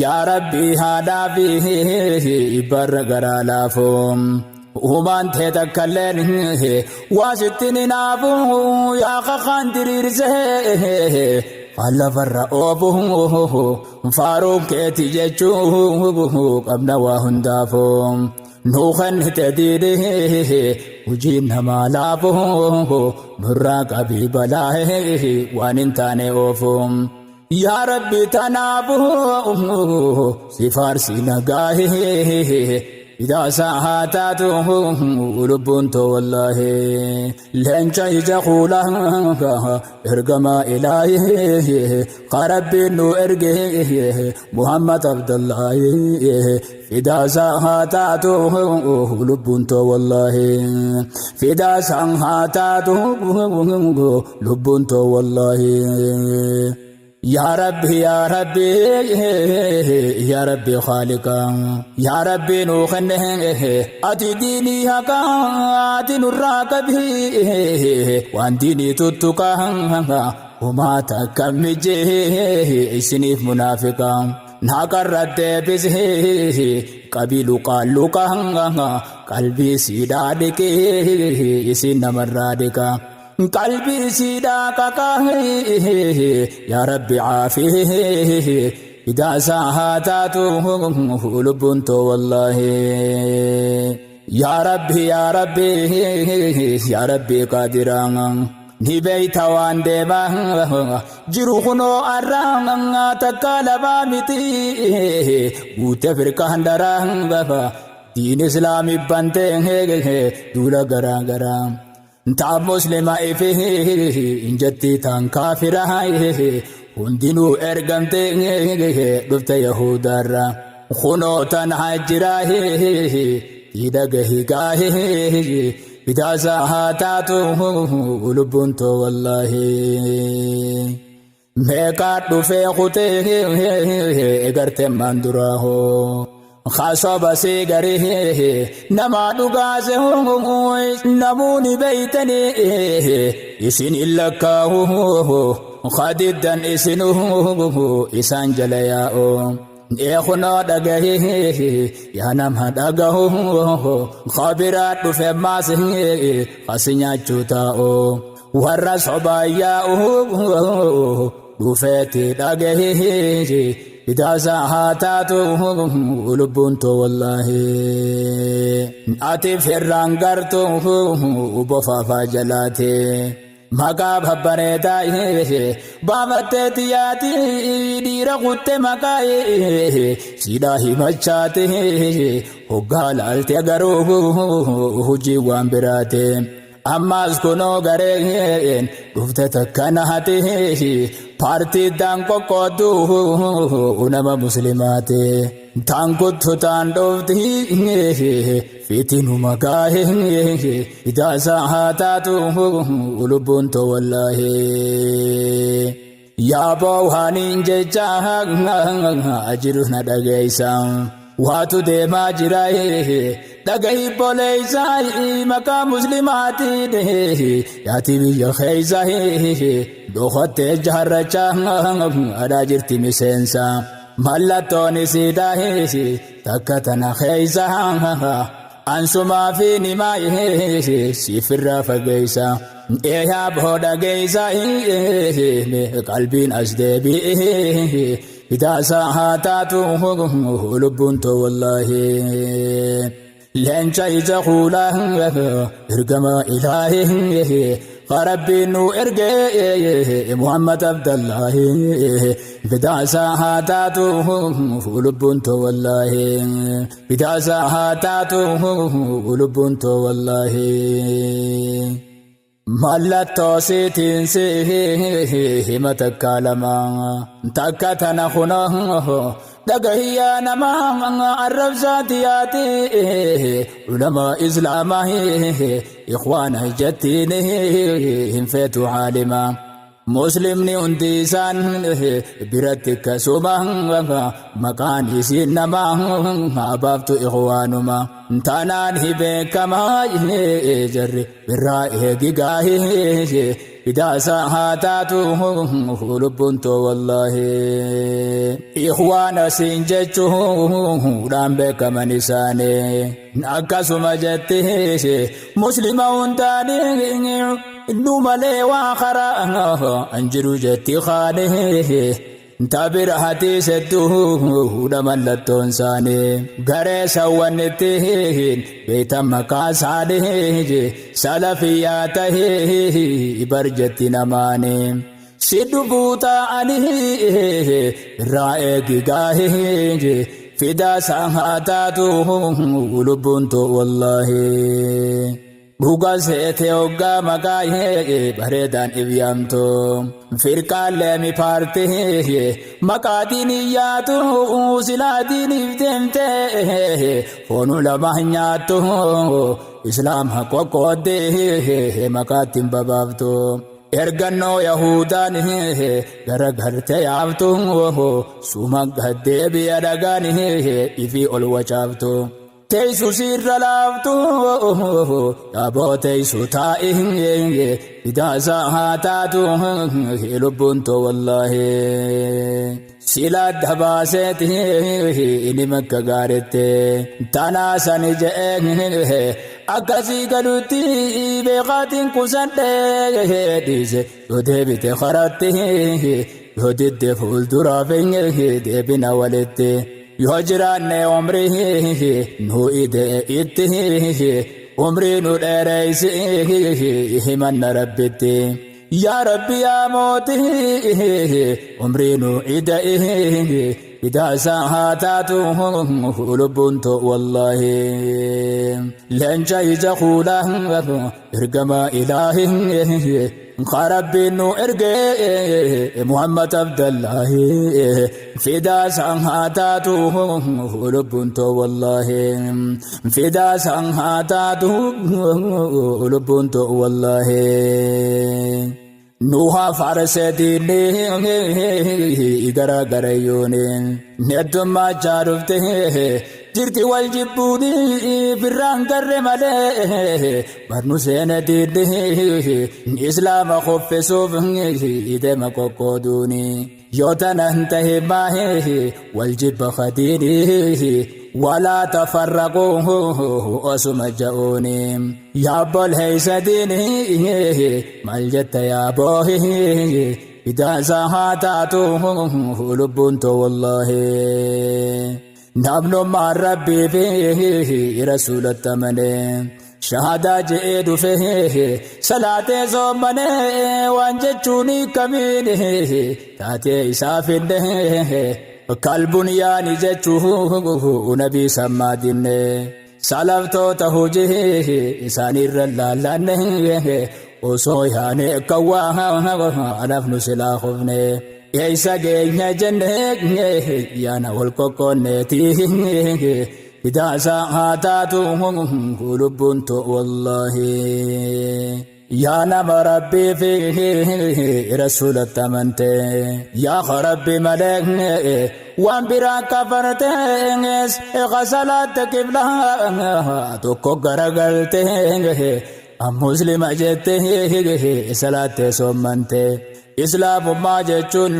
Yaa Rabbii haadhaa fi barra garaa laafoo. Uumaan tee takkalleen waa sitti ni naafu yaa kakaan diriirsee kan lafarra oofu faaruun keeti jechuu qabna waa hundaafu. Nuu kennite diini hojiin namaa laafu nurraa qabii balaa waan hin taane oofu. Yaa Rabbi tanaafu si faarsi nagaahi Idaasaa haa taatu lubbuun too wallaahi leenca ija kuula ergamaa ilaahi ka Rabbiin nu erge Muhammad Abdullaahi fidaasaa haa taatu lubbuun too wallaahi fidaasaa haa taatu lubbuun too wallaahi. Yaa Rabbi yaa Rabbi yaa Rabbi Khaaliqa yaa Rabbi nuu kenne ati diinii haqaa ati nurraa qabi waan diinii tuttuqa homaa takka mijjee isiniif munaafiqa naqarra deebisi qabi luqaa luqa qalbii siidhaa dhiqee isin namarraa dhiqa. Qalbii siidhaa qaqaa yaa Rabbi caafii hidaasaa haa taatu lubbuun too wallaahi. Yaa Rabbi yaa Rabbi yaa Rabbi qaadiraa ni beeyta waan deemaa jiru kunoo arraa takka lamaa miti guute firqaan daraa diin islaamii bantee duula garaa garaa. Taa muslima ifi injetti taan kaafira hundinuu ergamte dhufte yahudaarra kunoo tan hajjira dhagahi gaahi bidaasaa haa taatu lubbuun too wallaahi. Meeqaa dhufee kutee garte maan duraa hoo. Kaasooba sii garii namaa dhugaase namuuni beeytanii isin hin lakkaa'u kadiddan isinu isaan jala yaa'u. Eekunoo dhagahi yaa nama dhagahu kabiraa dhufe maas kasi nyaachuu taa'u warra sobaa yaa'u dhufeeti dhagahi bidaasaa haa taatu lubbuun too wallaahi. Ati firraan gartuu bofaafaa jalaate. Maqaa babbareedaa baafattee xiyyaati dhiira kutte maqaa siidhaa himachaate hoggaa laalte garuu hojii waan biraate. Ammaas kunoo gareen dhufte takka naate paartii daan qoqqooddu nama muslimaate. Taan kuttu taan dhufti fitinuma gaahe hidaasaa haa taatu lubbuun too wallaahi. Yaa boohaaniin jecha jiru na dhageessa. Waatu deemaa jira dhagahi boleessa maqaa muslimaatiin yaati biyya keessa dhokattee jaarrachaa adhaa jirti miseensa. Mallattoon isiidhaa takka tana keessa ansumaa fi nimaa siifirraa fageessa. Eeyaa booda geessa qalbiin as deebi'e hidaasaa haa taatu lubbuun too wallaahi. Leenca ija kuulaa ergama ilaahi Rabbiin nu erge Muhammad Abdallahi bidaasaa haa taatu lubbuun too wallaahi bidaasaa haa taatu lubbuun too wallaahi. Mallattoo siitiin si hima takka lama takka tana kunoo dhagahiyyaa namaa arrabsaati yaati ulamaa islaamaa ikhwaana jettiin hin feetu caalimaa. Muslimni hundi isaan biratti akkasuma maqaan isiin namaa abaaftu ikhwaanuma tanaan hi beekamaa jarri birraa eegi gaahee. Fidaasa haa taatu lubbuun too wallaahi. Ikhwaana siin jechuudhaan beekaman isaanii. Akkasuma jetti muslima hundaanii nu malee waa karaa an jiru jetti kaanii. Tabira hadiis hedduudha mallattoon isaanii. Garee sawwannitti beektan maqaa isaanii salafiyyaa tahee bar jetti namaanii. Si dhufuu taa'anii irraa eegi gaahee fidaa isaan haa taatu lubbuun too wallaahi. Dhuga seete hoggaa maqaa bareedaan if yaamtu. Firqaan leemi paartii maqaa diinii yaatu silaa diiniif deemte foonu lama nyaattu islaama qoqqooddee maqaatti hin babaaftu. Ergannoo Yahudaan garagarte yaaftu suma gaddeebi'a dhagaan ifii ol wacaaftu. Teessu sirra laaftu yaaboo teessu taa'i fidaasa haa taatu lubbuun too wallaahi. Sila dabaaseeti inni makka gaaritti tanaa sani je'ee akkasii galutti beekaatiin kusadhee dhiise yoo deebite karatti yoo didde fuulduraaf deebina walitti. Yoo jiraanne umrii nu ide itti umrii nu dheereysi himanna rabbitti. Yaa Rabbi yaa mootii umrii nu ide fidaasa haa taatu lubbuun too wallaahi. Leenca ija kuulaa ergama ilaahi Rabbiin nu ergee Muhammad Abdallahi fidaasa haa taatu lubbuun too wallaahi. Fidaasa haa taatu lubbuun too wallaahi. Nuha farsee diinni gara garayyooni heddummaachaa dhufte jirti wal jibbuuni firraan garre malee barnu seene diinni islaama kuffisuuf deema qoqqooduuni yoo tana hin tahe maahi wal jibba khadiini walaa tafarraquu osuma ja'uuni yaabbolheeysa diini maal jetta yaaboohi fidaasa haa taatu lubbuun too wallaahi. Namnummaan rabbii fi rasuulatti amanee shahadaa je'ee dhufe salaatee soommanee waan jechuun kamiin taatee isaa finne kalbun yaani jechuu nabii sammaa dinne salaftoota hojii isaaniirra laallanne osoo yaane akka waa anaf nu silaa kufne eeysa geenya jenne yaana wal qoqqoonneeti fidaasa haa taatu lubbuun too wallaahi. Yaa nama rabbii fi rasuulatti amante yaa rabbi malee waan biraa kafartees salaatte qiblaa tokko garagalte muslima jette salaatte soommante islaamummaa jechuun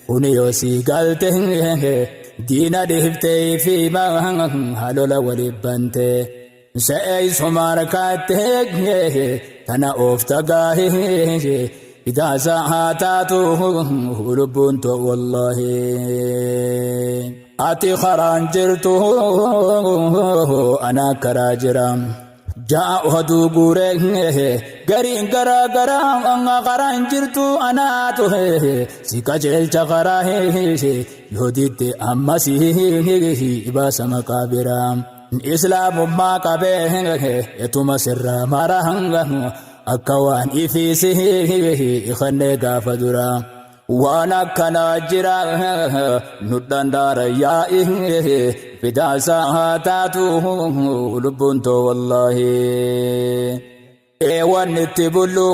kuni yoo sii galte diina dhiiftee fi halola waliif bante. Se'eessuma harkaatte tana oofta gaahee fidaasa haa taatu lubbuun too wallaahi. Ati karaan jirtu ana karaa jira. Ja'a oduu guuree gariin garaa garaa karaan jirtu anaatu si qajeelcha karaa yoo didde ammas baasa maqaa biraa. Islaamummaa qabee etuma sirraa mara akka waan ifiisi kannee gaafa dura. Waan akkanaa jira nu dhandaara yaa'i fidaasa haa taatu lubbuun too wallaahi. Eewan itti bullu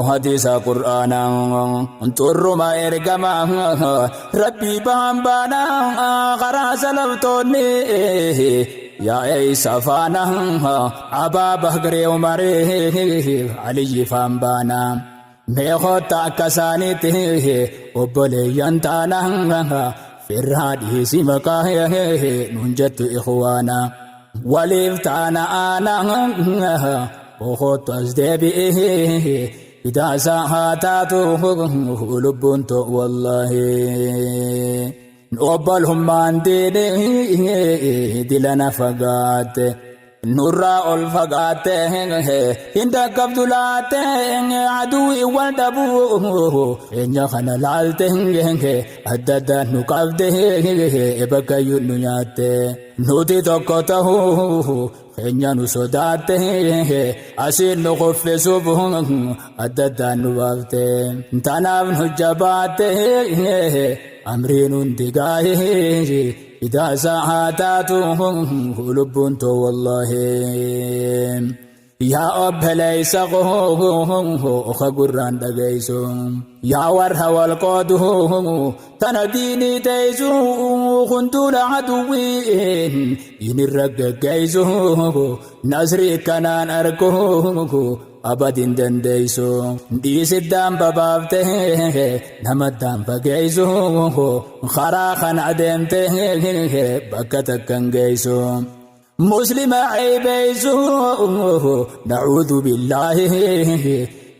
hadiisa qur'aanaa xurruma ergama rabbii bahan baanaa karaa salaftoonni Yaa eeysa faana Abaa Bakrii Umarii Aliyyi faan baana. Mee kotta akka isaaniitti obboleeyyan taana firraa dhiisi maqaa nuun jettu ikhwaana. Waliif taana aana boqottu as deebi'i hidaasaa haa taatu lubbuun too wallaahi. Obbolummaan diinii dilana fagaatte nurraa ol fagaatte hin dhaqqabdu laatte aduwii wal dhabuu keenya kana laalte adda addaan nu qabde bakkayyuu nu nyaatte nuti tokko tahuu keenya nu sodaatte asiin nu kuffisuuf adda addaan nu baafte tanaaf nu jabaatte amriin hundi gaahee hidaasaa haa taatu lubbuun too wallaahi. Yaa obboleessa koo ka gurraan dhageessu yaa warra wal qoodu tana diinii teessu hunduula aduwwiin diinirra geggeessu nasrii kanaan argu abadin dandeessu dhiisiddaan babaafte namaddaan fageessu karaa kana adeemte bakka takkan geessu. Muslima ceebeysu na'uudhu billaahi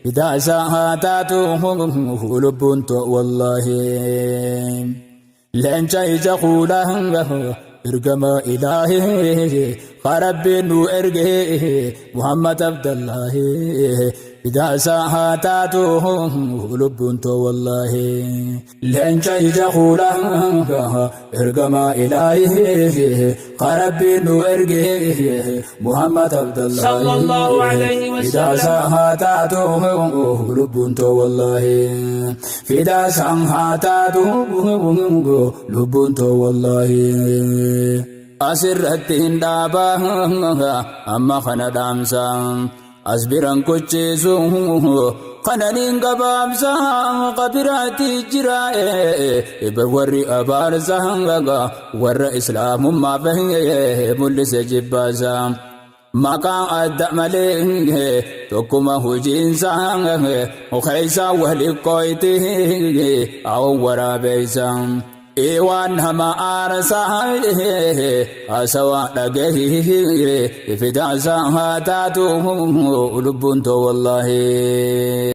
hidaasaa haa taatu lubbuun too wallaahi. Leenca ija kuula ergama ilaahi rabbiin nu erge Muhammad Abdallahi hidaasaa haa taatu lubbuun too wallaahi. Leenca ija kuula ergama ilaahi rabbiin nu erge Muhammad Abdallahi Sallallahu alayhi wa sallam. hidaasaa haa taatu lubbuun too wallaahi. Fidaasaan haa taatu lubbuun too wallaahi. Asirratti hin dhaabaa amma kana dhaamsa as biran kocheesu kananiin gabaabsa qabiraatti jira warri abaarsa warra islaamummaa mul'ise jibbaasa. Maqaa adda malee tokkuma hojiinsa keessa wali qoyti awwan waraabeessa. Waan nama aarsa haasawaa dhagahi fidaasa haa taatu lubbuun too wallaahi.